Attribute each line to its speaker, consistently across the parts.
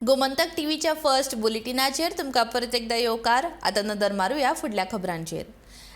Speaker 1: गोमंतक टीव्हीच्या फर्स्ट बुलेटिनाचेर तुमकां परत एकदा येवकार. आतां नदर मारुया फुडल्या खबरांचेर.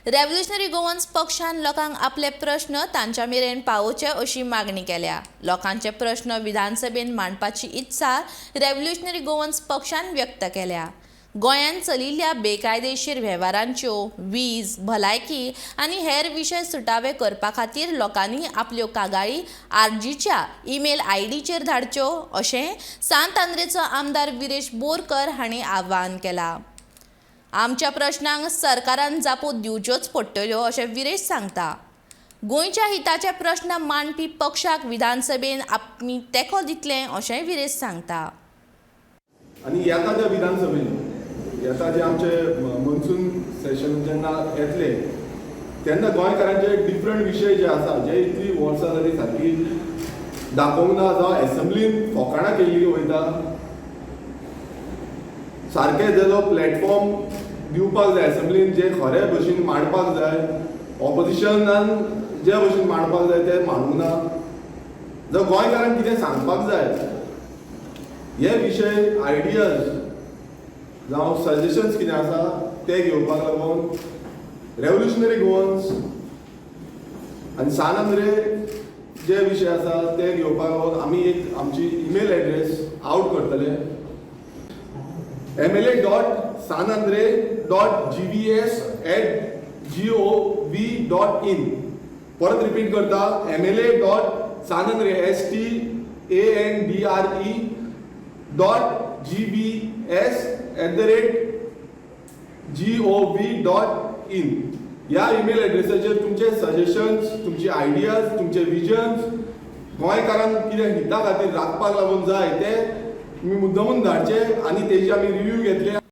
Speaker 1: रेव्होल्युशनरी गोवन्स पक्षान लोकांक आपले प्रश्न तांच्या मेरेन पावोवचे अशी मागणी केल्या. लोकांचे प्रश्न विधानसभेन मांडपाची इत्सा रेव्होल्युशनरी गोवन्स पक्षान व्यक्त केल्या. गोंयांत चलिल्ल्या बेकायदेशीर वेव्हारांच्यो, वीज, भलायकी आनी हेर विशय सुटावे करपा खातीर लोकांनी आपल्यो कागाळी आरजीच्या ईमेल आयडीचेर धाडच्यो अशें सांत आंद्रेचो आमदार विरेश बोरकर हांणी आवाहन केलां. आमच्या प्रश्नांक सरकारान जापो दिवच्योच पडटल्यो अशें विरेश सांगता. गोंयच्या हिताचे प्रश्न मांडपी पक्षाक विधानसभेन आमी तेंको दितले अशेंय विरेश सांगता.
Speaker 2: आनी येता त्या विधानसभेन, येता जे आमचे मॉन्सून सेशन जेन्ना येतले तेन्ना गोंयकारांचे डिफरंट विशय जे आसा, जे इतली वर्सां जाली सारकी दाखोवंक ना जावं एसेंब्लीन फोकाणां केल्ली वयता, सारके जेजो प्लॅटफॉर्म दिवपाक जाय, एसेंब्लीन जे खरे भशेन मांडपाक जाय, ऑपोजिशनान जे भशेन मांडपाक जाय ते मांडूंक ना. जर गोंयकारांक कितें सांगपाक जाय, हे विशय, आयडियाज जावं सजेशन्स कितें आसा ते घेवपाक लागून रेव्होल्युशनरी गोवन्स आनी सान आंद्रे जे विशय आसा ते घेवपाक लागून आमी एक आमची ईमेल एड्रेस आवट करतले, mla.santandre.gvs@gov.in. परत रिपीट करता, mla.santandre, S T A N D R E, .gvs@gov.in. ह्या ईमेल एड्रेसाचेर तुमचे सजेशन्स, तुमचे आयडियाज, तुमचे विजन्स, गोंयकारांक कितें हिता खातीर राखपाक लागून जाय ते तुमी मुद्दमून धाडचे आनी तेजी आमी रिव्यू घेतले.